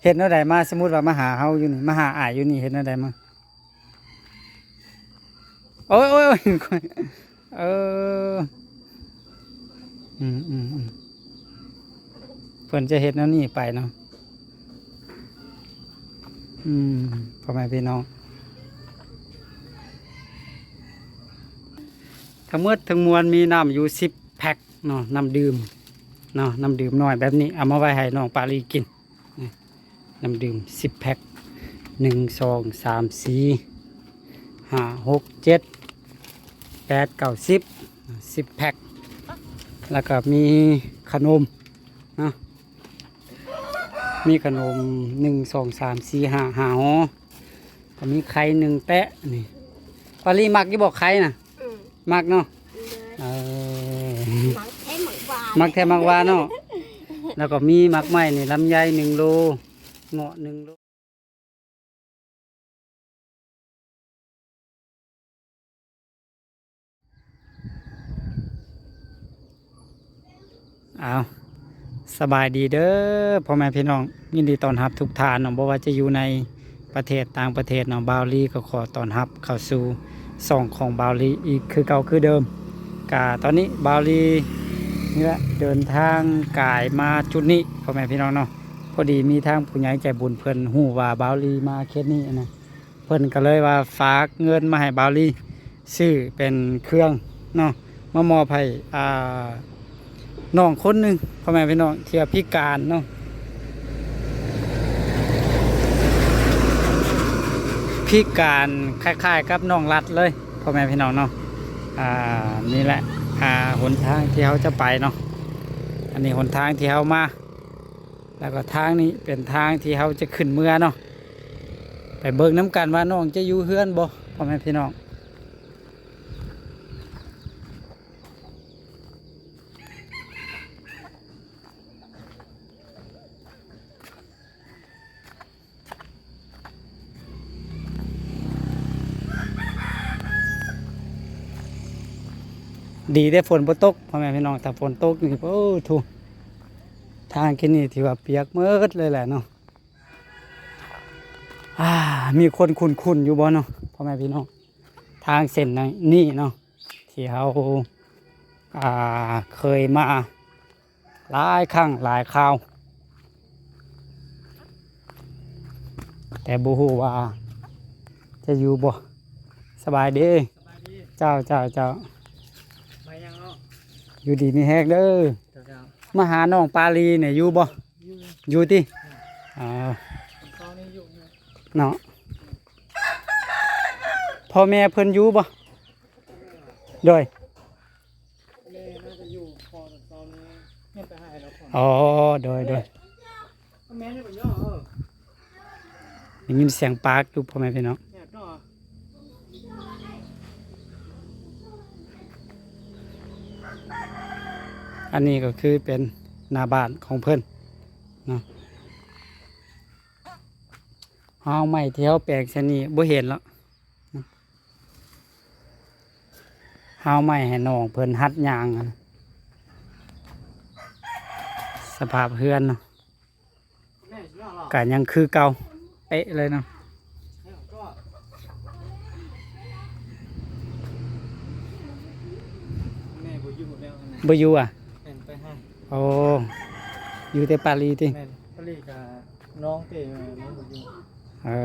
ເຮັດແນວໃດມາ? ສົມມຸດວ່າມາຫາເຮົາຢູ່ນີ້ ມາຫາອ້າຍຢູ່ນີ້ ເຮັດແນວໃດມາ? ໂອ້ຍ ໂອ້ຍ ໂອ້ຍ ເອີ ອືມ ອືມ ອືມ ເພິ່ນຈະເຮັດແນວນີ້ໄປເນາະ. ອືມ ພໍ່ແມ່ພີ່ນ້ອງ ທັງໝົດທັງມວນມີນ້ຳຢູ່ສິບແພັກເນາະ ນ້ຳດື່ມເນາະ ນ້ຳດື່ມນ້ອຍແບບນີ້ ເອົາມາໄວ້ໃຫ້ນ້ອງປາລີກິນ. ນີ້ ນ້ຳດື່ມສິບແພັກ ໜຶ່ງ ສອງ ສາມ ສີ່ ຫ້າ ຫົກ ເຈັດ ແປດ ເກົ້າ ສິບ ສິບແພັກ ແລ້ວກໍມີຂະໜົມເນາະ ມີຂະໜົມ ໜຶ່ງ ສອງ ສາມ ສີ່ ຫ້າ ຫ້າຫໍ່ ກໍມີໄຂ່ໜຶ່ງແຕະນີ້. ປາລີມັກຢູ່ບໍ່ໄຂ່ນະ? ອືມ ມັກເນາະ ເອີ ມັກແທ້ມັກຫວານ ມັກແທ້ມັກຫວານເນາະ. ແລ້ວກໍມີໝາກໄມ້ນີ້ ລຳໄຍໜຶ່ງໂລ ເງາະໜຶ່ງໂລ. ອ້າວ ສະບາຍດີເດີພໍ່ແມ່ພີ່ນ້ອງ ຍິນດີຕ້ອນຮັບທຸກທ່ານເນາະ ບໍ່ວ່າຈະຢູ່ໃນປະເທດຕ່າງປະເທດເນາະ ບ່າວລີກໍຂໍຕ້ອນຮັບເຂົ້າສູ່ຊ່ອງຂອງບ່າວລີອີກຄືເກົ່າຄືເດີມ. ກະຕອນນີ້ບ່າວລີນີ້ແຫຼະ ເດີນທາງກາຍມາຈຸດນີ້ພໍ່ແມ່ພີ່ນ້ອງເນາະ ພໍດີມີທາງຜູ້ໃຫຍ່ໃຈບຸນເພິ່ນຮູ້ວ່າບ່າວລີມາເຂດນີ້ນະ ເພິ່ນກໍເລີຍວ່າຝາກເງິນມາໃຫ້ບ່າວລີຊື້ເປັນເຄື່ອງເນາະ ມາມອບໃຫ້ ອ່າ ນ້ອງຄົນໜຶ່ງ ພໍ່ແມ່ພີ່ນ້ອງ ທີ່ວ່າພິການເນາະ ພິການຄ້າຍໆກັບນ້ອງລັດເລີຍ ພໍ່ແມ່ພີ່ນ້ອງເນາະ. ອ່າ ນີ້ແຫຼະ ອ່າ ຫົນທາງທີ່ເຮົາຈະໄປເນາະ ອັນນີ້ຫົນທາງທີ່ເຮົາມາ ແລ້ວກໍທາງນີ້ເປັນທາງທີ່ເຮົາຈະຂຶ້ນເມືອເນາະ ໄປເບິ່ງນຳກັນວ່ານ້ອງຈະຢູ່ເຮືອນບໍ່ ພໍ່ແມ່ພີ່ນ້ອງ. ດີເດ້ຝົນບໍ່ຕົກ ພໍ່ແມ່ພີ່ນ້ອງ ຖ້າຝົນຕົກນີ້ ໂອ້ ທຸ ທາງກິນນີ້ຖືວ່າປຽກໝົດເລີຍແຫຼະເນາະ. ອ່າ ມີຄົນຄຸ້ນໆຢູ່ບໍ່ເນາະ ພໍ່ແມ່ພີ່ນ້ອງ ທາງເສັ້ນນີ້ເນາະ ທີ່ເຮົາ ອ່າ ເຄີຍມາຫຼາຍຄັ້ງຫຼາຍຄາວ ແຕ່ບໍ່ຮູ້ວ່າຈະຢູ່ບໍ່. ສະບາຍດີ ສະບາຍດີ ເຈົ້າ ເຈົ້າ ເຈົ້າ ມາຫຍັງເນາະ ຢູ່ດີມີແຮງເດີ ເຈົ້າ ເຈົ້າ ມາຫານ້ອງປາລີນີ້ຢູ່ບໍ່? ຢູ່ ຢູ່ຕິ ອືມ ອ່າ ຕອນນີ້ຢູ່ ຢູ່ ເນາະ ພໍ່ແມ່ເພິ່ນຢູ່ບໍ່? ໂດຍ ແມ່ໜ້າຈະຢູ່ ພໍຕອນນີ້ແມ່ໄປຫາແລ້ວ. ອໍ ໂດຍ ໂດຍ ແມ່ນຢູ່ບໍ່? ເອີ ໄດ້ຍິນສຽງປາກຢູ່ ພໍ່ແມ່ພີ່ນ້ອງ. ອັນນີ້ກໍຄືເປັນໜ້າບ້ານຂອງເພິ່ນເນາະ. ຮາວໄມ້ທີ່ເຮົາແປງໃສ່ນີ້ບໍ່ເຫັນແລ້ວ. ຮາວໄມ້ໃຫ້ນ້ອງເພິ່ນຫັດຍ່າງ. ສະພາບເຮືອນເນາະ ກະຍັງຄືເກົ່າເປະເລີຍເນາະ. ແມ່ບໍ່ຢູ່ແລ້ວຫັ້ນນະ ບໍ່ຢູ່ອະ? ແມ່ນໄປຫາ ໂອ້ ຢູ່ແຕ່ປາຣີຕິ? ແມ່ນ ປາຣີກະນ້ອງເຕະ ນ້ອງບໍ່ຢູ່. ເອີ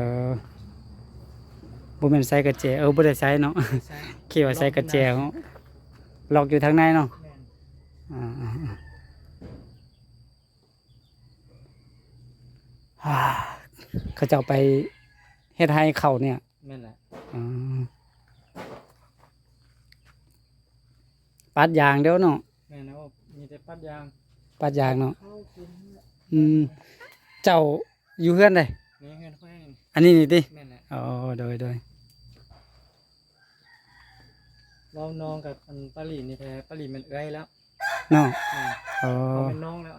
ບໍ່ແມ່ນໃສ່ກະແຈ ເອີ ບໍ່ໄດ້ໃສ່ເນາະ ບໍ່ໄດ້ໃສ່ ຄິດວ່າໃສ່ກະແຈ ລັອກຢູ່ທາງໃນເນາະ. ແມ່ນ ອ່າໆໆ ເຂົາເຈົ້າໄປເຮັດໄຮ່ເຂົ້ານີ້. ແມ່ນແຫຼະ ອືມ ປາດຢາງເດີເນາະ. ແມ່ນແລ້ວ ມີແຕ່ປາດຢາງ ປາດຢາງເນາະ. ອືມ ເຈົ້າຢູ່ເຮືອນໃດ? ນີ້ເຮືອນຂ້ອຍ ອັນນີ້ນີ້ຕິ? ແມ່ນແຫຼະ ອໍ ໂດຍໆ ເວົ້ານ້ອງກັບອັນປາຣີນີ້ແທ້ ປາຣີແມ່ນເອື້ອຍແລ້ວເນາະ. ແມ່ນ ອໍ ເຂົາແມ່ນນ້ອງແລ້ວ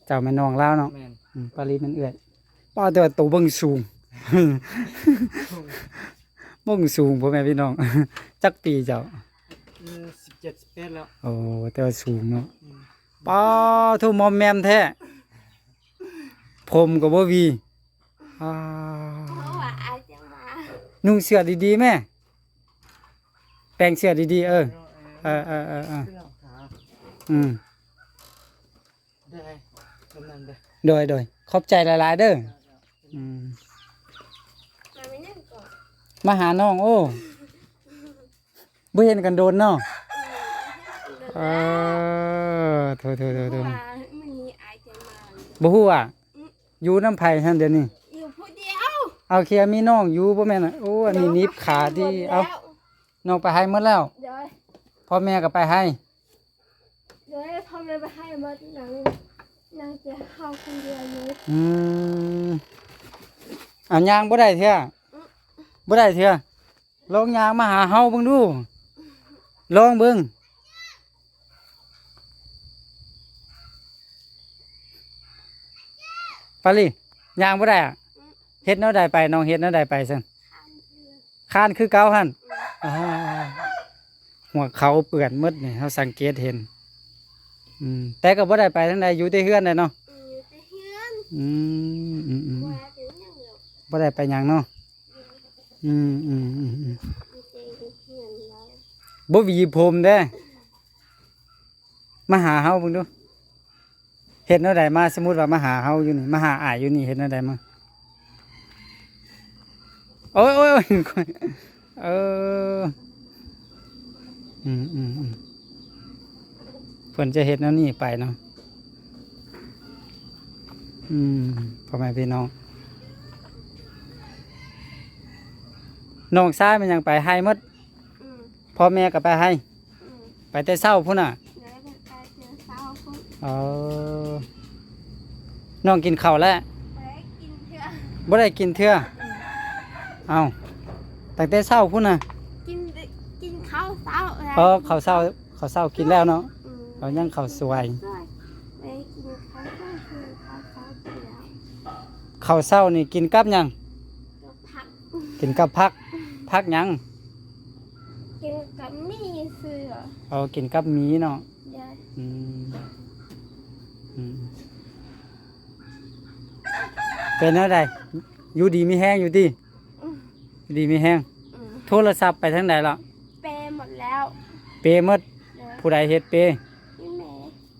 ເຈົ້າແມ່ນນ້ອງລາວເນາະ. ແມ່ນ ອືມ ປາຣີແມ່ນເອື້ອຍ. ປ້າ ແຕ່ວ່າໂຕເບິ່ງສູງ ເບິ່ງສູງ ພໍ່ແມ່ພີ່ນ້ອງ. ຈັກປີເຈົ້າ? ອືມ ສິບເຈັດ ສິບແປດແລ້ວ. ໂອ້ ແຕ່ວ່າສູງເນາະ. ອືມ ປ້າ ໂທ້ ມອມແມມແທ້. ໂພ ຂົມກໍບໍ່ຫວີ. ອາ ເພາະວ່າອາດຈະມາ ນຸ່ງເສື້ອດີໆແມ້ ແປງເສື້ອດີໆ. ເອີ ເອີ ເອີ ເອີ ເອີ ອືມ ໂດຍ ໂດຍ ຂອບໃຈຫຼາຍໆເດີ. ອືມ ມາຫານ້ອງ. ໂອ້ ບໍ່ເຫັນກັນດົນເນາະ. ເອີ ໂທໆໆໆ ບໍ່ຮູ້ວ່າ ຢູ່ນຳໃຜຫັ້ນດຽວນີ້? ຢູ່ຜູ້ດຽວ. ເອົາ ເຄຍມີນ້ອງຢູ່ບໍ່ແມ່ນ? ໂອ້ ອັນນີ້ໜີບຂາຕິ. ເອົາ ນ້ອງໄປໄຮ່ໝົດແລ້ວ. ໂດຍ ພໍ່ແມ່ກໍໄປໄຮ່. ໂດຍ ພໍ່ແມ່ໄປໄຮ່ໝົດ. ນາງ ນາງຈະເຮົາຄົນດຽວຢູ່. ອືມ ເອົາ ຍ່າງບໍ່ໄດ້ເທື່ອ. ອືມ ບໍ່ໄດ້ເທື່ອ. ລອງຍ່າງມາຫາເຮົາເບິ່ງດູ ລອງເບິ່ງ. ປາລີ ຍ່າງບໍ່ໄດ້ອະ. ເຮັດແນວໃດໄປ? ນ້ອງເຮັດແນວໃດໄປຊັ້ນ? ຄານຄືເກົ່າຫັ້ນ. ອືມ ອາ ຫົວເຂົ່າເປື້ອນໝົດນີ້ ເຮົາສັງເກດເຫັນ. ອືມ ແຕ່ກໍບໍ່ໄດ້ໄປທາງໃດ ຢູ່ແຕ່ເຮືອນແຫຼະເນາະ. ອືມ ຢູ່ແຕ່ເຮືອນ. ອືມ ອືມໆ ບໍ່ໄດ້ໄປຫຍັງເນາະ. ອືມ ອືມ ອືມ ອືມ ບໍ່ຫວີຜົມເດ້. ມາຫາເຮົາເບິ່ງດູ ເຮັດແນວໃດມາ? ສົມມຸດວ່າມາຫາເຮົາຢູ່ນີ້ ມາຫາອ້າຍຢູ່ນີ້ ເຮັດແນວໃດມາ? ໂອ້ຍ ໂອ້ຍ ໂອ້ຍ ເອີ ອືມ ອືມ ອືມ ເພິ່ນຈະເຮັດແນວນີ້ໄປເນາະ. ອືມ ພໍ່ແມ່ພີ່ນ້ອງ ນ້ອງຊາຍມັນຍັງໄປໄຮ່ໝົດ. ອືມ ພໍ່ແມ່ກໍໄປໄຮ່. ອືມ ໄປແຕ່ເຊົ້າພຸ້ນນະ. ໂດຍ ໄປແຕ່ເຊົ້າພຸ້ນ. ເອີ ນ້ອງກິນເຂົ້າແລ້ວ? ບໍ່ໄດ້ກິນເທື່ອ. ບໍ່ໄດ້ກິນເທື່ອ. ອືມ ເອົ້າ ຕັ້ງແຕ່ເຊົ້າພຸ້ນນະ. ກິນ ກິນເຂົ້າເຊົ້າແລ້ວ. ເອີ ເຂົ້າເຊົ້າ ເຂົ້າເຊົ້າກິນແລ້ວເນາະ. ອືມ ເອົາ ຍັງເຂົ້າສວຍ. ສວຍ ໄດ້ກິນເຂົ້າເຊົ້າ ກິນເຂົ້າເຊົ້າກິນແລ້ວ. ເຂົ້າເຊົ້ານີ້ກິນກັບຫຍັງ? ກັບຜັກ. ກິນກັບຜັກ. ຜັກຫຍັງ? ກິນກັບໝີ່ຊື່. ເອົາ ກິນກັບໝີ່ເນາະ. ໂດຍ ອືມ ອືມ ເປັນແນວໃດ? ຢູ່ດີມີແຮງຢູ່ຕິ? ອືມ ຢູ່ດີມີແຮງ. ອືມ ໂທລະສັບໄປທາງໃດລະ? ເປໝົດແລ້ວ. ເປໝົດ. ໂດຍ ຜູ້ໃດເຮັດເປ? ອີ່ແມ່.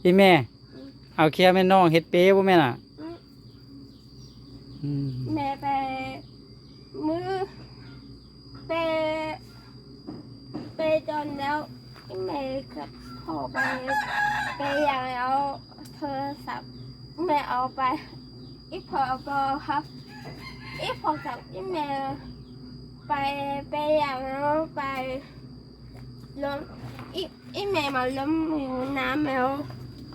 ອີ່ແມ່. ອືມ ເອົາ ຄຽແມ່ນນ້ອງເຮັດເປບໍ່ແມ່ນລະ? ອືມ ອືມ ແມ່ໄປ ມື້ເປ ເປຈອນແລ້ວ ອີ່ແມ່ກັບພໍ່ໄປ ໄປຫຍັງແລ້ວ ໂທລະສັບແມ່ເອົາໄປ ອີ່ພໍ່ກໍຮັບ ອີ່ພໍ່ກັບອີ່ແມ່ໄປ ໄປຫຍັງແລ້ວ ໄປລົມ ອີ່ ອີ່ແມ່ມາລົມຢູ່ນ້ຳແລ້ວ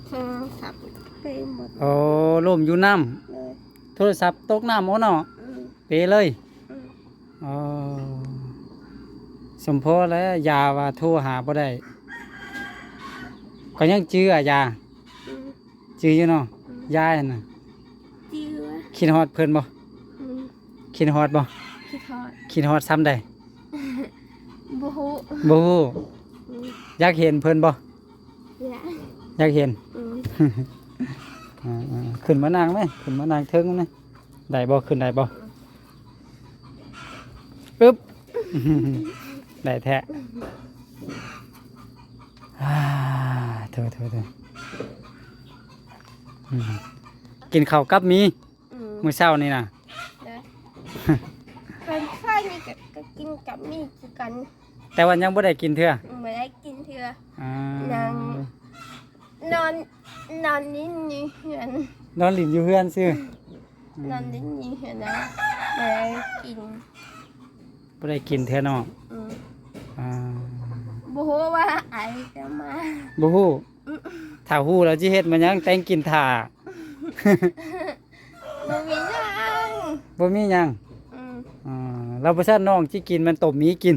ໂທລະສັບໄປໝົດ. ໂອ້ ລົມຢູ່ນ້ຳ. ໂດຍ ໂທລະສັບຕົກນ້ຳ ໂອ້ເນາະ. ອືມ ເປເລີຍ. ອືມ ອໍ ສົມພໍແລ້ວ ຢາວ່າໂທຫາບໍ່ໄດ້ ກໍຍັງຈື່ອາຢາ. ອືມ ຈື່ຢູ່ເນາະ. ອືມ ຢາຍຫັ້ນນະ ຈື່. ຄິດຮອດເພິ່ນບໍ່? ອືມ ຄິດຮອດບໍ່? ຄິດຮອດ. ຄິດຮອດຊ່ຳໃດ? ບໍ່ຮູ້ ບໍ່ຮູ້. ອືມ ຢາກເຫັນເພິ່ນບໍ່? ຢາກ ຢາກເຫັນ. ອືມ ເອີໆ ຂຶ້ນມານັ່ງແມ ຂຶ້ນມານັ່ງເທິງແມ. ໄດ້ບໍ່? ຂຶ້ນໄດ້ບໍ່? ອຶບ ໄດ້ແທ້. ອາ ໂທໆໆ ອືມ ກິນເຂົ້າກັບໝີ່ ອືມ ມື້ເຊົ້ານີ້ນະ. ເອີ ເປັນຂ້ອຍນີ້ກໍ ກໍກິນກັບໝີ່ຄືກັນ ແຕ່ວ່າຍັງບໍ່ໄດ້ກິນເທື່ອ. ບໍ່ໄດ້ກິນເທື່ອ. ອາ ຍັງ ນອນ ນອນຫຼິ້ນຢູ່ເຮືອນ ນອນຫຼິ້ນຢູ່ເຮືອນຊື່. ອືມ ນອນຫຼິ້ນຢູ່ເຮືອນນະ ບໍ່ໄດ້ກິນ ບໍ່ໄດ້ກິນເທື່ອເນາະ. ອືມ ອາ ບໍ່ຮູ້ວ່າອ້າຍຈະມາ ບໍ່ຮູ້. ອືມ ຖ້າຮູ້ແລ້ວຊິເຮັດມາຫຍັງ ແຕ່ງກິນຖ້າ. ບໍ່ມີຫຍັງ ບໍ່ມີຫຍັງ. ອືມ ອາ ແລ້ວບໍ່ຊັ້ນນ້ອງຊິກິນມັນຕົ້ມໝີ່ກິນ?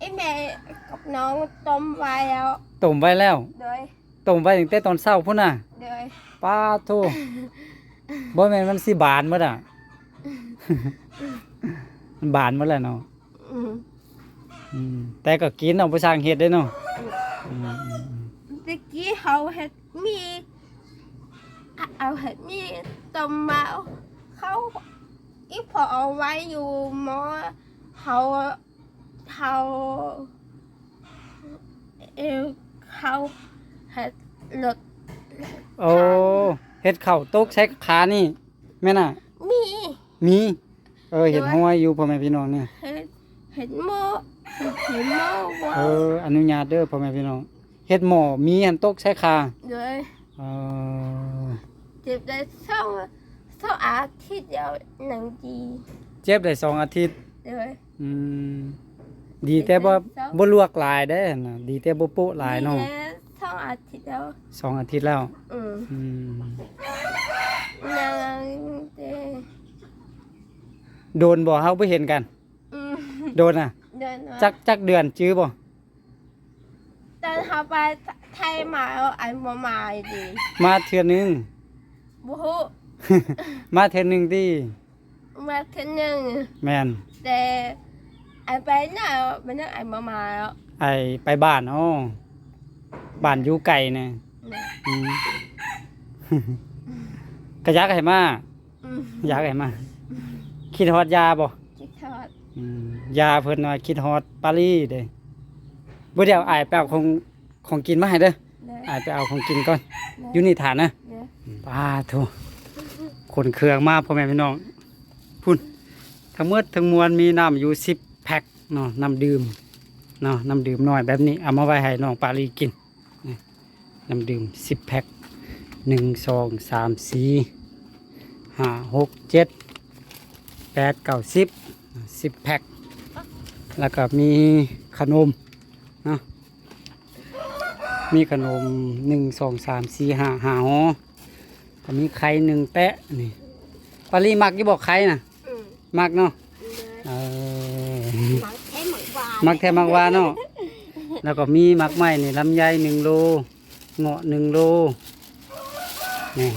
ອີ່ແມ່ກັບນ້ອງຕົ້ມໄວ້ແລ້ວ. ຕົ້ມໄວ້ແລ້ວ? ໂດຍ ຕົ້ມໄວ້ຕັ້ງແຕ່ຕອນເຊົ້າພຸ້ນນະ. ໂດຍ ປາດໂທ້ ບໍ່ແມ່ນມັນຊິບານໝົດອະ? ມັນບານໝົດແລ້ວເນາະ. ອືມ ອືມ ແຕ່ກໍກິນເນາະ ບໍ່ຊ່າງເຮັດເດ້ເນາະ. ອືມ ອືມ ອືມ ແຕ່ກີ້ເຮົາເຮັດໝີ່ ເອົາໃຫ້ມີຕົ້ມມາ ເຂົາ ອີ່ພໍ່ເອົາໄວ້ຢູ່ໝໍ ເຮົາ ເຮົາ ເອີ ເຂົາເຮັດລົດ ໂອ້ ເຮັດເຂົ້າຕົກໃສ່ຂານີ້ແມ່ນນະ? ມີ ມີ ເອີ ເຫັນຮອຍຢູ່ພໍ່ແມ່ພີ່ນ້ອງນີ້ ເຮັດ ເຮັດໝໍ ເຮັດໝໍ ເອີ ອະນຸຍາດເດີພໍ່ແມ່ພີ່ນ້ອງ ເຮັດໝໍມີອັນຕົກໃສ່ຂາ ໂດຍ ເອີ ເຈັບໄດ້ສອງ ສອງອາທິດແລ້ວ ຍັງດີ ເຈັບໄດ້ສອງອາທິດ ໂດຍ ອືມ ດີແຕ່ບໍ່ ເຈັບໄດ້ສອງ ບໍ່ລວກຫຼາຍເດ້ນະ ດີແຕ່ບໍ່ໂປະຫຼາຍເນາະ ມີແຕ່ສອງອາທິດແລ້ວ ສອງອາທິດແລ້ວ ອືມ ອືມ ຍັງແຕ່ ໂດນບໍ່ເຮົາບໍ່ເຫັນກັນ? ອືມ ໂດນນະ? ໂດນ ຈັກ ຈັກເດືອນຈື່ບໍ່? ຕອນເຮົາໄປໄທມາ ອ້າຍບໍ່ມາເດ ມາເທື່ອໜຶ່ງ ບໍ່ຮູ້ ມາເທື່ອໜຶ່ງຕິ? ມາເທື່ອໜຶ່ງ ແມ່ນ ແຕ່ອ້າຍໄປນະ ບັດນີ້ອ້າຍບໍ່ມາແລ້ວ ອ້າຍໄປບ້ານ ອໍ ບ້ານຢູ່ໄກນະ ແມ່ນ ອືມ ກະຢາກໃຫ້ມາ ອືມ ຢາກໃຫ້ມາ ຄິດຮອດຍ່າບໍ່? ຄິດຮອດ ອືມ ຍ່າເພິ່ນວ່າຄິດຮອດປາລີເດ້ ບໍ່ ດຽວອ້າຍໄປເອົາຂອງ ຂອງກິນມາໃຫ້ເດີ ໄດ້ ອ້າຍໄປເອົາຂອງກິນກ່ອນ ໄດ້ ຢູ່ນີ້ຖ້ານະ ໄດ້ ປາໂທ ຂົນເຄື່ອງມາພໍ່ແມ່ພີ່ນ້ອງ ພຸ້ນ ທັງໝົດທັງມວນມີນ້ຳຢູ່ສິບແພັກເນາະ ນ້ຳດື່ມເນາະ ນ້ຳດື່ມນ້ອຍແບບນີ້ ເອົາມາໄວ້ໃຫ້ນ້ອງປາລີກິນ ນີ້ ນ້ຳດື່ມສິບແພັກ ໜຶ່ງ ສອງ ສາມ ສີ່ ຫ້າ ຫົກ ເຈັດ ແປດ ເກົ້າ ສິບ ສິບແພັກ ແລ້ວກໍມີຂະໜົມເນາະ ມີຂະໜົມ ໜຶ່ງ ສອງ ສາມ ສີ່ ຫ້າ ຫ້າຫໍ່ ກໍມີໄຂ່ໜຶ່ງແຕະ ນີ້ ປາລີມັກຢູ່ບໍ່ໄຂ່ນະ? ອືມ ມັກເນາະ ເອີ ມັກແທ້ມັກຫວານ ມັກແທ້ມັກຫວານເນາະ ແລ້ວກໍມີໝາກໄມ້ນີ້ ລຳໄຍໜຶ່ງໂລ ເງາະໜຶ່ງໂລ ນີ້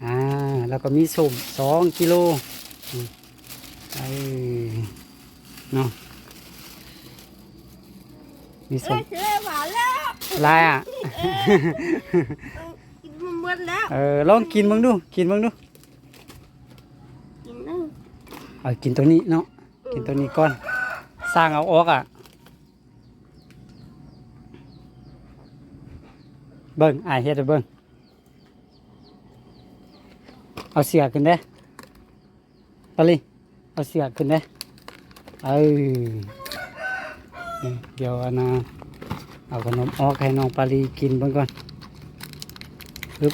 ອ່າ ແລ້ວກໍມີສົ້ມສອງກິໂລ ນີ້ ເອີ ເນາະ ມີສົ້ມ ເອີຍ ຫຼາຍອະ ເອີຍ ກິນບໍ່ໝົດແລ້ວ ເອີ ລອງກິນເບິ່ງດູ ກິນເບິ່ງດູ ກິນເນາະ ເອົາກິນຕົວນີ້ເນາະ ອືມ ກິນຕົວນີ້ກ່ອນ ສ້າງເອົາອອກອະ ເບິ່ງ ອ້າຍເຮັດໃຫ້ເບິ່ງ ເອົາເສື້ອຂຶ້ນເດ້ ປາລີ ເອົາເສື້ອຂຶ້ນເດ້ ເອີ ດຽວອັນນ່າ ເອົາຂະໜົມອອກໃຫ້ນ້ອງປາລີກິນເບິ່ງກ່ອນ ຮຶບ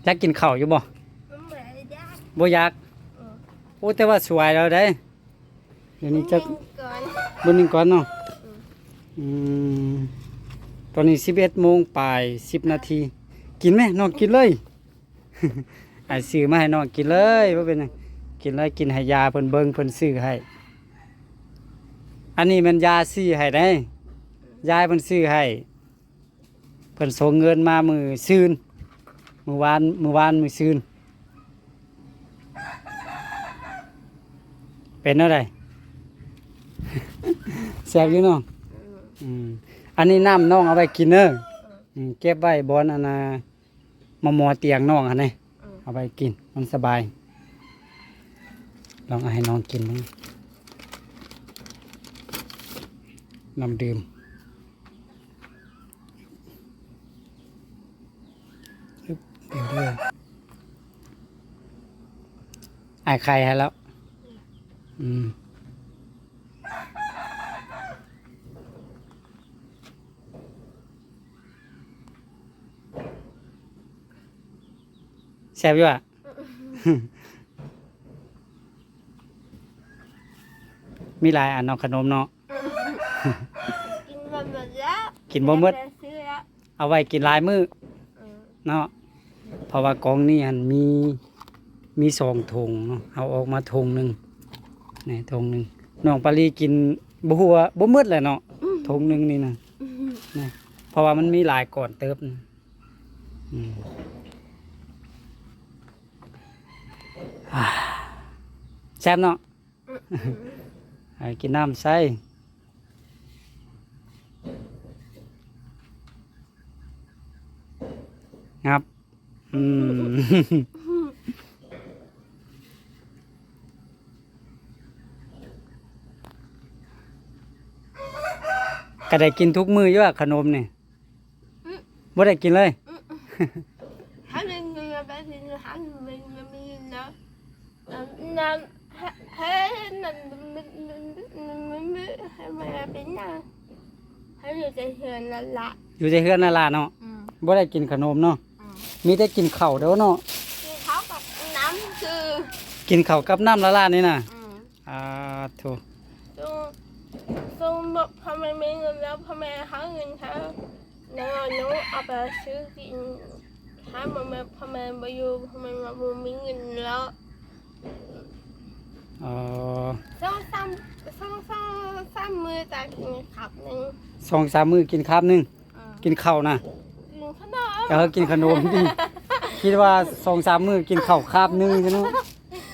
ຢາກກິນເຂົ້າຢູ່ບໍ່? ບໍ່ຢາກ ບໍ່ຢາກ ເອີ ໂອ້ ແຕ່ວ່າສວຍແລ້ວເດ້ ດຽວນີ້ຈັກ ເບິ່ງໜຶ່ງກ່ອນ ເບິ່ງໜຶ່ງກ່ອນເນາະ ອືມ ອືມ ຕອນນີ້ສິບເອັດໂມງປາຍ ສິບນາທີ ກິນແມ ນ້ອງກິນເລີຍ ອ້າຍຊື້ມາໃຫ້ນ້ອງກິນເລີຍ ບໍ່ເປັນຫຍັງ ກິນເລີຍ ກິນໃຫ້ຍ່າເພິ່ນເບິ່ງ ເພິ່ນຊື້ໃຫ້ ອັນນີ້ແມ່ນຍ່າຊື້ໃຫ້ເດ້ ຍາຍເພິ່ນຊື້ໃຫ້ ເພິ່ນສົ່ງເງິນມາມື້ຊືນ ມື້ວານ ມື້ວານມື້ຊືນ ເປັນແນວໃດ? ແຊບຢູ່ເນາະ ອືມ ອືມ ອັນນີ້ນ້ຳນ້ອງເອົາໄວ້ກິນເດີ ອືມ ເກັບໄວ້ບ່ອນອັນນ່າ ໝໍ ໝໍຕຽງນ້ອງຫັ້ນເດ້ ອືມ ເອົາໄວ້ກິນ ມັນສະບາຍ ລອງເອົາໃຫ້ນ້ອງກິນເບິ່ງ ນ້ຳດື່ມ ອຶບ ດຽວເດີ ອ້າຍໄຂ່ໃຫ້ແລ້ວ ອືມ ແຊບຢູ່ຫວາ? ມີຫຼາຍອັນເນາະ ຂະໜົມເນາະ ກິນບໍ່ໝົດແລ້ວ ກິນບໍ່ໝົດ ເອົາໄວ້ກິນຫຼາຍມື້ ເອີ ເນາະ ເພາະວ່າກ່ອງນີ້ຫັ້ນມີ ມີສອງຖົງເນາະ ເຮົາອອກມາຖົງໜຶ່ງ ນີ້ຖົງໜຶ່ງ ນ້ອງປາລີກິນບໍ່ຮູ້ວ່າບໍ່ໝົດແຫຼະເນາະ ອືມ ຖົງໜຶ່ງນີ້ນະ ອືມ ນີ້ ເພາະວ່າມັນມີຫຼາຍກ້ອນເຕີບ ອືມ ອ່າ ແຊບເນາະ ອືມ ໃຫ້ກິນນ້ຳໃສ່ ງັບ ອືມ ກະໄດ້ກິນທຸກມື້ຢູ່ວ່າຂະໜົມນີ້? ອືມ ບໍ່ໄດ້ກິນເລີຍ? ອືມ ຖ້າເປັນເປັນເປັນ ຖ້າເປັນເປັນເປັນ ອັນນັ້ນ ໃຫ້ ໃຫ້ ນັ້ນ ມັນ ມັນ ມັນ ມັນ ມັນ ໃຫ້ມັນເປັນຫຍັງ ໃຫ້ຢູ່ແຕ່ເຮືອນນັ້ນລະ ຢູ່ແຕ່ເຮືອນນັ້ນລະເນາະ. ອືມ ບໍ່ໄດ້ກິນຂະໜົມເນາະ. ອືມ ມີແຕ່ກິນເຂົ້າເດີເນາະ ກິນເຂົ້າກັບນ້ຳຄື ກິນເຂົ້າກັບນ້ຳລະລະນີ້ນະ. ອືມ ອາ ໂທ້ ສົມ ສົມມຸດພໍ່ແມ່ມີເງິນແລ້ວ ພໍ່ແມ່ຫາເງິນໃຫ້ ແລ້ວໜູເອົາໄປຊື້ກິນ ຖ້າບໍ່ແມ່ນພໍ່ແມ່ບໍ່ຢູ່ ພໍ່ແມ່ບໍ່ມີເງິນແລ້ວ. ອໍ ສອງສາມ ສອງ ສອງສາມມື້ຈະກິນຄາບໜຶ່ງ ສອງສາມມື້ກິນຄາບໜຶ່ງ. ເອີ ກິນເຂົ້ານະ ກິນຂະໜົມ ເອີ ກິນຂະໜົມຕິ ຄິດວ່າສອງສາມມື້ກິນເຂົ້າຄາບໜຶ່ງເນາະ.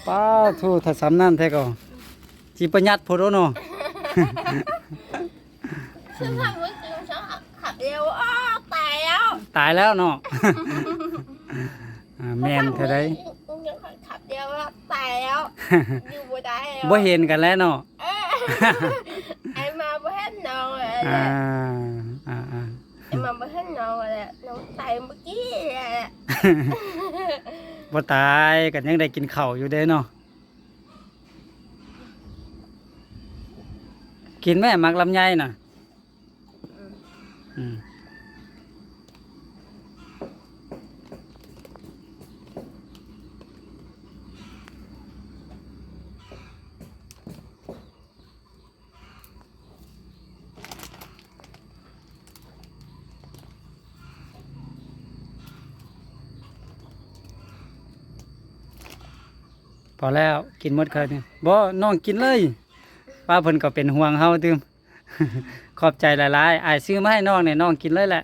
ປາໂທ້ ຖ້າສ່ຳນັ້ນແທ້ກໍ ຊິປະຢັດໂພດເນາະ. ຄືວ່າມື້ກິນສອງຄາບດຽວ ໂອ້ ຕາຍແລ້ວ ຕາຍແລ້ວເນາະ. ອ່າ ແມ່ນເທົ່າໃດ ກິນ ກິນຄາບດຽວ ຕາຍແລ້ວ ຢູ່ບໍ່ໄດ້ແລ້ວ ບໍ່ເຫັນກັນແລ້ວເນາະ. ເອີ ໄອ້ມາບໍ່ເຫັນນ້ອງແລ້ວ ອ່າ ອ່າໆ ໄອ້ມາບໍ່ເຫັນນ້ອງແລ້ວ ນ້ອງຕາຍມື້ກີ້ແຫຼະ. ບໍ່ຕາຍ ກໍຍັງໄດ້ກິນເຂົ້າຢູ່ເດ້ເນາະ. ກິນແມ້ ໝາກລຳໄຍນະ. ອືມ ອືມ ພໍແລ້ວ ກິນໝົດເຄິ່ງນີ້. ບໍ່ ນ້ອງກິນເລີຍ. ປ້າເພິ່ນກໍເປັນຫ່ວງເຮົາຕື່ມ. ຂອບໃຈຫຼາຍໆ ອ້າຍຊື້ມາໃຫ້ນ້ອງນີ້ ນ້ອງກິນເລີຍແຫຼະ.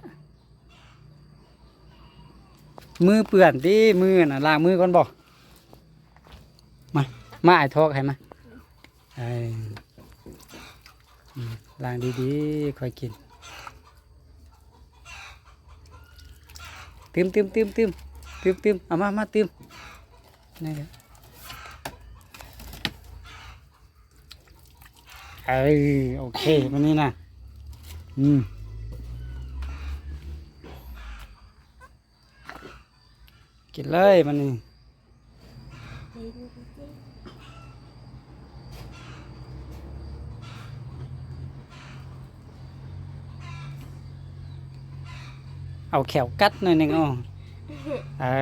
ມືເປື້ອນຕິ ມືນະ ລ້າງມືກ່ອນບໍ? ມາ ມາ ອ້າຍຖອກໃຫ້ມາ. ເອີ ອືມ ລ້າງດີໆ ຄ່ອຍກິນ. ຕື່ມໆໆໆ ຕື່ມໆ ເອົາມາ ມາຕື່ມ ນີ້. ເອີ ໂອເຄ ມື້ນີ້ນະ ອືມ ກິນເລີຍມື້ນີ້. ເອົາແຂ້ວກັດໜ້ອຍໜຶ່ງ ເອົາ ເອີ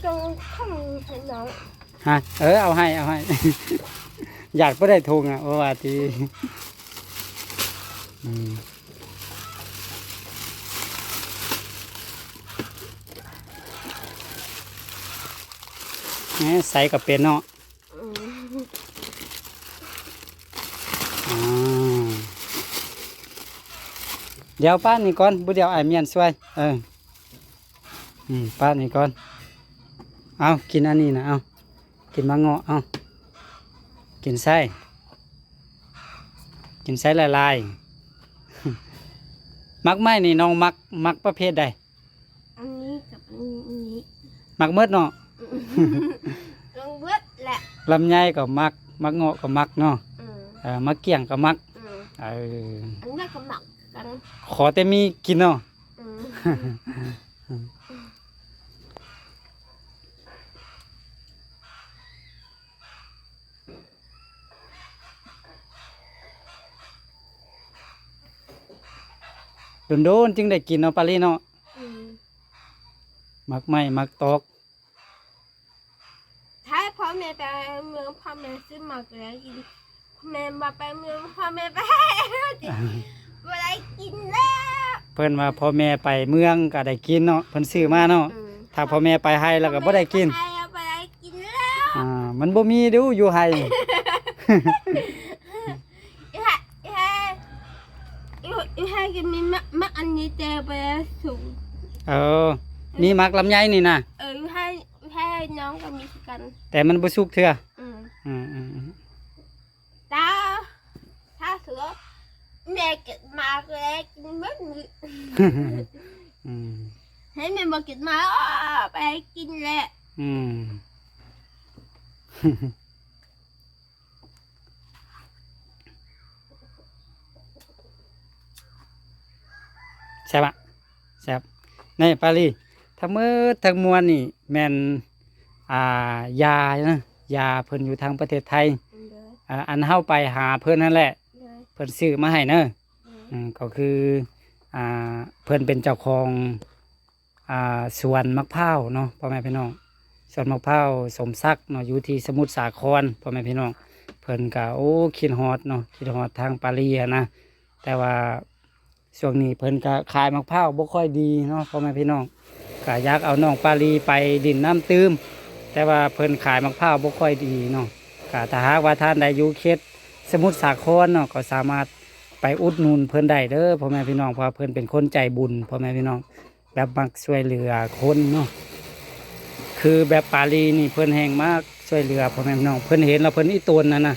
ຕ້ອງທຳໃຫ້ນ້ອງ ຮະ ເອີ ເອົາໃຫ້ ເອົາໃຫ້ ຢາກບໍ່ໄດ້ຖົງອະ ບໍ່ວ່າຕິ ອືມ ແໝ ໃສ່ກໍເປັນເນາະ. ອືມ ອ່າ ດຽວປ້ານີ້ກ່ອນ ບໍ່ດຽວອ້າຍມ້ຽນຊ່ວຍ ເອີ ອືມ ປ້ານີ້ກ່ອນ ເອົາ ກິນອັນນີ້ນະ ເອົາ ກິນໝາກເງາະ ເອົາ ກິນໃສ່ ກິນໃສ່ຫຼາຍໆ. ໝາກໄມ້ນີ້ນ້ອງມັກ ມັກປະເພດໃດ? ອັນນີ້ກັບອັນນີ້ ມັກໝົດເນາະ ມັກເບິດແຫຼະ ລຳໄຍກໍມັກ ໝາກເງາະກໍມັກເນາະ ອືມ ເອີ ໝາກກ້ຽງກໍມັກ ອືມ ເອີ ອັນນັ້ນກໍມັກກັນ ຂໍແຕ່ມີກິນເນາະ ອືມ ດົນໆຈຶ່ງໄດ້ກິນເນາະ ປາລີເນາະ ອືມ ໝາກໄມ້ ໝາກຕອກ ຖ້າພໍ່ແມ່ໄປເມືອງ ພໍ່ແມ່ຊື້ໝາກໄວ້ກິນ ພໍ່ແມ່ບໍ່ໄປເມືອງ ພໍ່ແມ່ໄປ ບໍ່ໄດ້ກິນແລ້ວ ເພິ່ນວ່າພໍ່ແມ່ໄປເມືອງກໍໄດ້ກິນເນາະ ເພິ່ນຊື້ມາເນາະ ອືມ ຖ້າພໍ່ແມ່ໄປໄຮ່ແລ້ວກໍບໍ່ໄດ້ກິນ ໄປ ໄປກິນແລ້ວ ອ່າ ມັນບໍ່ມີເດ້ຢູ່ໄຮ່ ຢູ່ໄຮ່ ຢູ່ ຢູ່ໄຮ່ກໍມີໝາກ ໝາກອັນນີ້ແຕ່ບໍ່ໄດ້ສຸກ ເອີ ມີໝາກລຳໄຍນີ້ນະ ເອີ ຢູ່ໄຮ່ ຢູ່ໄຮ່ນ້ອງກໍມີຄືກັນ ແຕ່ມັນບໍ່ສຸກເທື່ອ ອືມ ອືມ ອືມ ອືມ ຕາ ຖ້າສະຫຼຸບແມ່ເກັບມາແລ້ວກິນເບິດມື້ ອືມ ໃຫ້ແມ່ບໍ່ເກັບມາ ໄປກິນແຫຼະ ອືມ ແຊບອະ ແຊບ ນີ້ປາລີ ທັງໝົດທັງມວນນີ້ແມ່ນ ອ່າ ຢານະ ຢາເພິ່ນຢູ່ທາງປະເທດໄທ ໂດຍ ອ່າ ອັນເຮົາໄປຫາເພິ່ນຫັ້ນແຫຼະ ໂດຍ ເພິ່ນຊື້ມາໃຫ້ເນີ ໂດຍ ອືມ ກໍຄື ອ່າ ເພິ່ນເປັນເຈົ້າຂອງ ອ່າ ສວນໝາກພ້າວເນາະ ພໍ່ແມ່ພີ່ນ້ອງ ສວນໝາກພ້າວສົມສັກເນາະ ຢູ່ທີ່ສະໝຸດສາຄອນ ພໍ່ແມ່ພີ່ນ້ອງ ເພິ່ນກະ ໂອ້ ຄິດຮອດເນາະ ຄິດຮອດທາງປາລີຫັ້ນນະ ແຕ່ວ່າ ຊ່ວງນີ້ເພິ່ນກະຂາຍໝາກພ້າວບໍ່ຄ່ອຍດີເນາະ ພໍ່ແມ່ພີ່ນ້ອງ ກະຢາກເອົານ້ອງປາລີໄປຫຼິ້ນນ້ຳຕື່ມ ແຕ່ວ່າເພິ່ນຂາຍໝາກພ້າວບໍ່ຄ່ອຍດີເນາະ ກະຖ້າຫາກວ່າທ່ານໃດຢູ່ເຂດສະໝຸດສາຄອນເນາະ ກໍສາມາດໄປອຸດໜູນເພິ່ນໄດ້ເດີ ພໍ່ແມ່ພີ່ນ້ອງ ເພາະວ່າເພິ່ນເປັນຄົນໃຈບຸນ ພໍ່ແມ່ພີ່ນ້ອງ ແບບມັກຊ່ວຍເຫຼືອຄົນເນາະ ຄືແບບປາລີນີ້ເພິ່ນແຮ່ງມັກຊ່ວຍເຫຼືອພໍ່ແມ່ພີ່ນ້ອງ ເພິ່ນເຫັນແລ້ວເພິ່ນອີ່ຕົນຫັ້ນນະ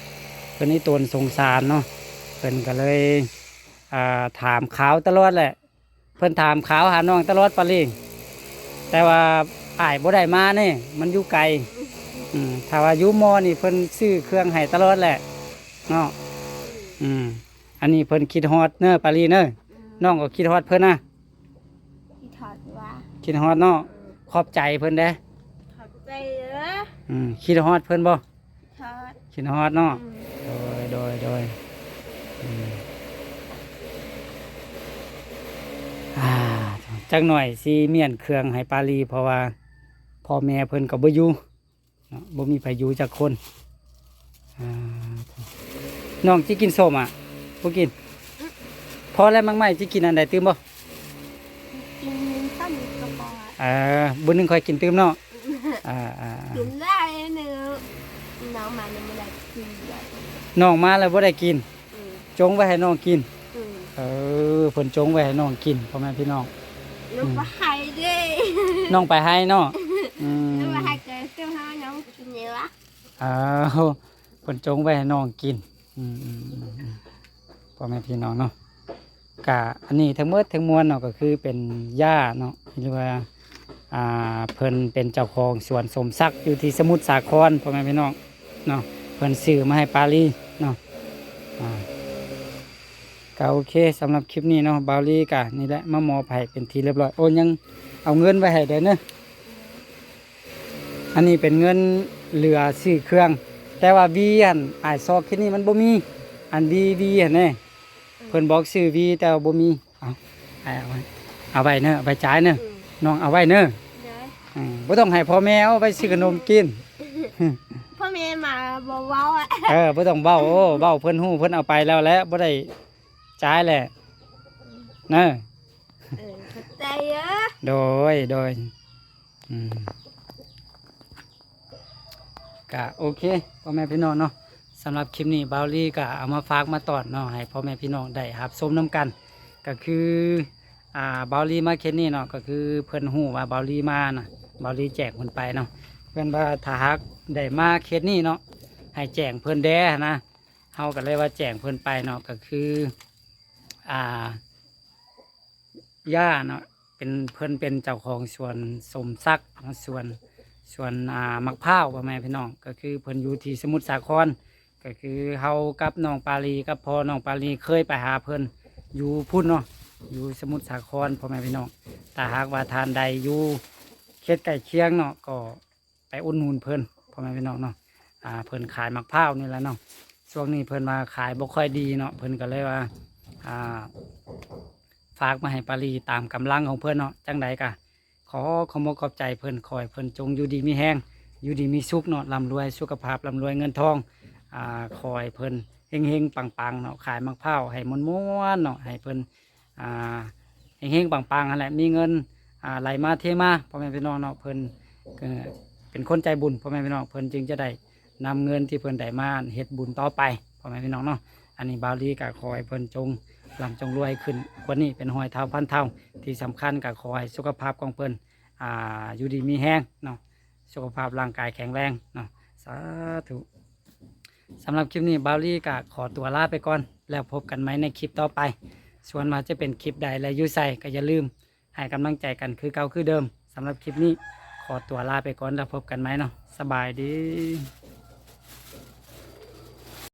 ເພິ່ນອີ່ຕົນສົງສານເນາະ ເພິ່ນກໍເລີຍ ອ່າ ຖາມຂ່າວຕະຫຼອດແຫຼະ ເພິ່ນຖາມຂ່າວຫານ້ອງຕະຫຼອດປາລີ ແຕ່ວ່າອ້າຍບໍ່ໄດ້ມານີ້ ມັນຢູ່ໄກ ອືມ ຖ້າວ່າຢູ່ມໍ່ນີ້ເພິ່ນຊື້ເຄື່ອງໃຫ້ຕະຫຼອດແຫຼະເນາະ ອືມ ອັນນີ້ເພິ່ນຄິດຮອດເນີປາລີເນີ ອືມ ນ້ອງກໍຄິດຮອດເພິ່ນນະ ຄິດຮອດວ່າ ຄິດຮອດເນາະ ເອີ ຂອບໃຈເພິ່ນເດ້ ຂອບໃຈເດີ ອືມ ຄິດຮອດເພິ່ນບໍ່? ຮອດ ຄິດຮອດເນາະ ອືມ ໂດຍ ໂດຍ ໂດຍ ອືມ ອ່າ ຈັກໜ້ອຍຊິມ້ຽນເຄື່ອງໃຫ້ປາລີ ເພາະວ່າພໍ່ແມ່ເພິ່ນກໍບໍ່ຢູ່ເນາະ ບໍ່ມີໃຜຢູ່ຈັກຄົນ ອ່າ ນ້ອງຊິກິນສົ້ມອະ? ບໍ່ກິນ ພໍແລ້ວ ໝາກໄມ້ຊິກິນອັນໃດຕື່ມບໍ່? ກິນສົ້ມກໍພໍ ເອີ ມື້ໜຶ່ງຄ່ອຍກິນຕື່ມເນາະ ອ່າໆໆ ກິນໄດ້ໜຶ່ງ ນ້ອງມາແລ້ວບໍ່ໄດ້ກິນ ນ້ອງມາແລ້ວບໍ່ໄດ້ກິນ ອືມ ຈົ່ງໄວ້ໃຫ້ນ້ອງກິນ ອືມ ເອີ ເພິ່ນຈົ່ງໄວ້ໃຫ້ນ້ອງກິນ ພໍ່ແມ່ພີ່ນ້ອງ ນ້ອງ ອືມ ໄປໄຮ່ເດ້ ນ້ອງໄປໄຮ່ເນາະ ອືມ ນ້ອງໄປໄຮ່ກໍຊື້ໃຫ້ນ້ອງກິນເດ້ວະ ເອີ ເພິ່ນຈົ່ງໄວ້ໃຫ້ນ້ອງກິນ ອືມໆໆໆ ພໍ່ແມ່ພີ່ນ້ອງເນາະ ກະອັນນີ້ທັງໝົດທັງມວນເນາະ ກໍຄືເປັນຫຍ້າເນາະ ຫຼືວ່າ ອ່າ ເພິ່ນເປັນເຈົ້າຂອງສວນສົມສັກຢູ່ທີ່ສະໝຸດສາຄອນ ພໍ່ແມ່ພີ່ນ້ອງເນາະ ເພິ່ນຊື້ມາໃຫ້ປາລີເນາະ ອ່າ ກະໂອເຄ ສຳລັບຄລິບນີ້ເນາະ ບ່າວລີກະນີ້ແຫຼະ ມາມອບໃຫ້ເປັນທີ່ຮຽບຮ້ອຍ ໂອ້ ຍັງເອົາເງິນໄວ້ໃຫ້ເດີເນີ ອັນນີ້ເປັນເງິນເຫຼືອຊື້ເຄື່ອງ ແຕ່ວ່າຫວີຫັ້ນ ອ້າຍຊອກທີ່ນີ້ມັນບໍ່ມີ ອັນຫວີ ຫວີຫັ້ນເດ້ ເພິ່ນບອກຊື້ຫວີ ແຕ່ວ່າບໍ່ມີ ເອົາ ອ້າຍເອົາໄວ້ ເອົາໄວ້ເນີ ເອົາໄວ້ຈ່າຍເນີ ອືມ ນ້ອງເອົາໄວ້ເນີ ໂດຍ ອືມ ບໍ່ຕ້ອງໃຫ້ພໍ່ແມ່ ເອົາໄວ້ຊື້ຂະໜົມກິນ ພໍ່ແມ່ມາບໍ່ເວົ້າອະ ເອີ ບໍ່ຕ້ອງເວົ້າ ໂອ້ ເວົ້າເພິ່ນຮູ້ ເພິ່ນເອົາໄປແລ້ວແຫຼະ ບໍ່ໄດ້ຈ່າຍແຫຼະ ອືມ ເນີ ເອີ ຂອບໃຈເດີ ໂດຍ ໂດຍ ອືມ ກະໂອເຄ ພໍ່ແມ່ພີ່ນ້ອງເນາະ ສຳລັບຄລິບນີ້ບ່າວລີກະເອົາມາຝາກມາຕ້ອນເນາະ ໃຫ້ພໍ່ແມ່ພີ່ນ້ອງໄດ້ຮັບຊົມນຳກັນ ກະຄື ອ່າ ບ່າວລີມາເຂດນີ້ເນາະ ກະຄືເພິ່ນຮູ້ວ່າບ່າວລີມານະ ບ່າວລີແຈ້ງເພິ່ນໄປເນາະ ເພິ່ນວ່າຖ້າຫາກໄດ້ມາເຂດນີ້ເນາະ ໃຫ້ແຈ້ງເພິ່ນແດ່ຫັ້ນນະ ເຮົາກະເລີຍວ່າແຈ້ງເພິ່ນໄປເນາະ ກະຄື ອ່າ ຍ່າເນາະ ເປັນ ເພິ່ນເປັນເຈົ້າຂອງສວນສົມສັກເນາະ ສວນ ສວນ ອ່າ ໝາກພ້າວ ພໍ່ແມ່ພີ່ນ້ອງ ກໍຄືເພິ່ນຢູ່ທີ່ສະໝຸດສາຄອນ ກໍຄືເຮົາກັບນ້ອງປາລີ ກັບພໍ່ນ້ອງປາລີເຄີຍໄປຫາເພິ່ນຢູ່ພຸ້ນເນາະ ຢູ່ສະໝຸດສາຄອນ ພໍ່ແມ່ພີ່ນ້ອງ ຖ້າຫາກວ່າທ່ານໃດຢູ່ເຂດໃກ້ຄຽງເນາະ ກໍ ໄປອຸດໜູນເພິ່ນ ພໍ່ແມ່ພີ່ນ້ອງເນາະ ອ່າ ເພິ່ນຂາຍໝາກພ້າວນີ້ແຫຼະເນາະ ຊ່ວງນີ້ເພິ່ນວ່າຂາຍບໍ່ຄ່ອຍດີເນາະ ເພິ່ນກໍເລີຍວ່າ ອ່າ ຝາກມາໃຫ້ປາລີຕາມກຳລັງຂອງເພິ່ນເນາະ ຈັ່ງໃດກໍຂໍຂອບອົກຂອບໃຈເພິ່ນ ຂໍໃຫ້ເພິ່ນຈົ່ງຢູ່ດີມີແຮງ ຢູ່ດີມີສຸກເນາະ ລ່ຳລວຍສຸຂະພາບ ລ່ຳລວຍເງິນທອງ ອ່າ ຂໍໃຫ້ເພິ່ນເຮັງໆປັງໆເນາະ ຂາຍໝາກພ້າວໃຫ້ມ່ວນໆເນາະ ໃຫ້ເພິ່ນ ອ່າ ເຮັງໆປັງໆຫັ້ນແຫຼະ ມີເງິນ ອ່າ ໄຫຼມາເທມາ ພໍ່ແມ່ພີ່ນ້ອງເນາະ ເພິ່ນກໍເປັນຄົນໃຈບຸນ ພໍ່ແມ່ພີ່ນ້ອງ ເພິ່ນຈຶ່ງຈະໄດ້ນຳເງິນທີ່ເພິ່ນໄດ້ມາເຮັດບຸນຕໍ່ໄປ ພໍ່ແມ່ພີ່ນ້ອງເນາະ. ອັນນີ້ບ່າວລີກໍຂໍໃຫ້ເພິ່ນຈົ່ງລ່ຳຈົ່ງລວຍຂຶ້ນກວ່ານີ້ເປັນຮ້ອຍເທົ່າພັນເທົ່າ ທີ່ສຳຄັນກໍຂໍໃຫ້ສຸຂະພາບຂອງເພິ່ນ ອ່າ ຢູ່ດີມີແຮງເນາະ ສຸຂະພາບຮ່າງກາຍແຂງແຮງເນາະ ສາທຸ. ສຳລັບຄລິບນີ້ບ່າວລີກໍຂໍຕົວລາໄປກ່ອນ ແລ້ວພົບກັນໃໝ່ໃນຄລິບຕໍ່ໄປ ສ່ວນວ່າຈະເປັນຄລິບໃດ ແລະ ຢູ່ໃສ ກໍຢ່າລືມໃຫ້ກຳລັງໃຈກັນຄືເກົ່າຄືເດີມ. ສຳລັບຄລິບນີ້ຂໍຕົວລາໄປກ່ອນ ແລ້ວພົບກັນໃໝ່ເນາະ ສະບາຍດີ.